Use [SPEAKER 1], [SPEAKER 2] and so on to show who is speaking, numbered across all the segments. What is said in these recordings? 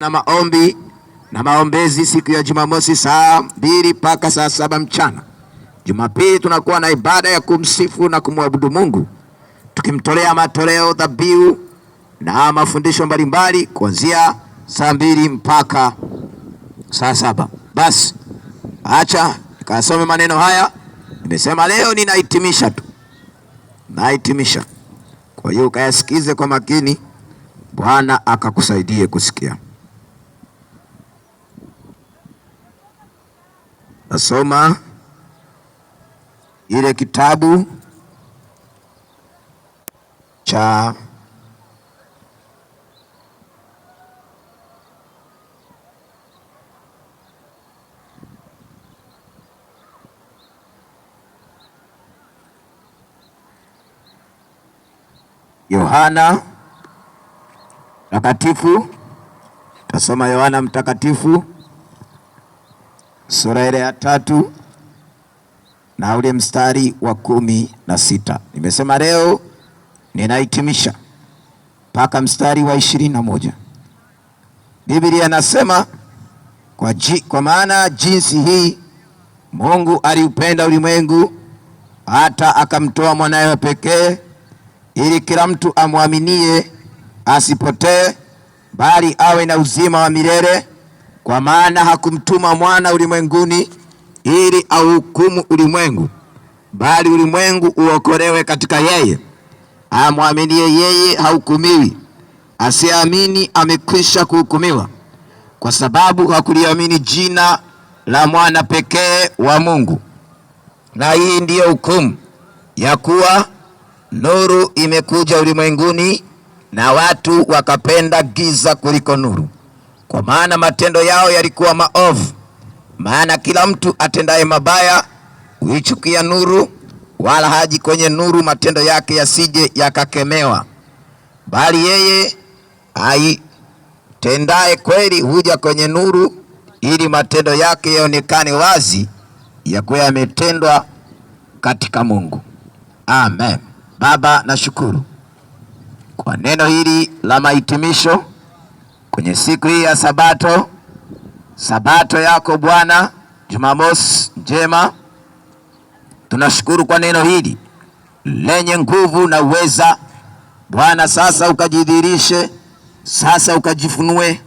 [SPEAKER 1] Na maombi na maombezi siku ya Jumamosi saa 2 mpaka saa 7 mchana. Jumapili tunakuwa na ibada ya kumsifu na kumwabudu Mungu, tukimtolea matoleo, dhabihu na mafundisho mbalimbali kuanzia saa 2 mpaka saa 7. Basi acha nikasome maneno haya. Nimesema leo ninahitimisha tu, nahitimisha. Kwa hiyo ukayasikize kwa makini, Bwana akakusaidie kusikia. Nasoma ile kitabu cha Yohana Mtakatifu. Tasoma Yohana Mtakatifu sura ile ya 3 na ule mstari wa 16. Nimesema leo ninahitimisha mpaka mstari wa 21. Biblia inasema kwa maana jinsi hii Mungu aliupenda ulimwengu hata akamtoa mwanawe pekee, ili kila mtu amwaminie asipotee, bali awe na uzima wa milele. Kwa maana hakumtuma mwana ulimwenguni ili auhukumu ulimwengu, bali ulimwengu uokolewe katika yeye. Amwaminie yeye hahukumiwi, asiyeamini amekwisha kuhukumiwa, kwa sababu hakuliamini jina la mwana pekee wa Mungu. Na hii ndiyo hukumu, ya kuwa nuru imekuja ulimwenguni, na watu wakapenda giza kuliko nuru, kwa maana matendo yao yalikuwa maovu. Maana kila mtu atendaye mabaya huichukia nuru, wala haji kwenye nuru, matendo yake yasije yakakemewa. Bali yeye aitendaye kweli huja kwenye nuru, ili matendo yake yaonekane wazi ya kuwa yametendwa katika Mungu. Amen. Baba, nashukuru kwa neno hili la mahitimisho kwenye siku hii ya Sabato, Sabato yako Bwana, Jumamosi njema. Tunashukuru kwa neno hili lenye nguvu na uweza. Bwana, sasa ukajidhihirishe, sasa ukajifunue,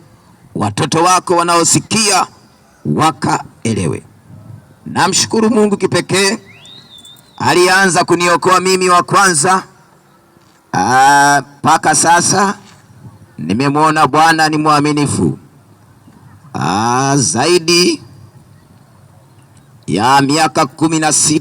[SPEAKER 1] watoto wako wanaosikia wakaelewe. Namshukuru Mungu kipekee alianza kuniokoa mimi wa kwanza mpaka sasa nimemwona Bwana ni mwaminifu. Zaidi ya miaka 16.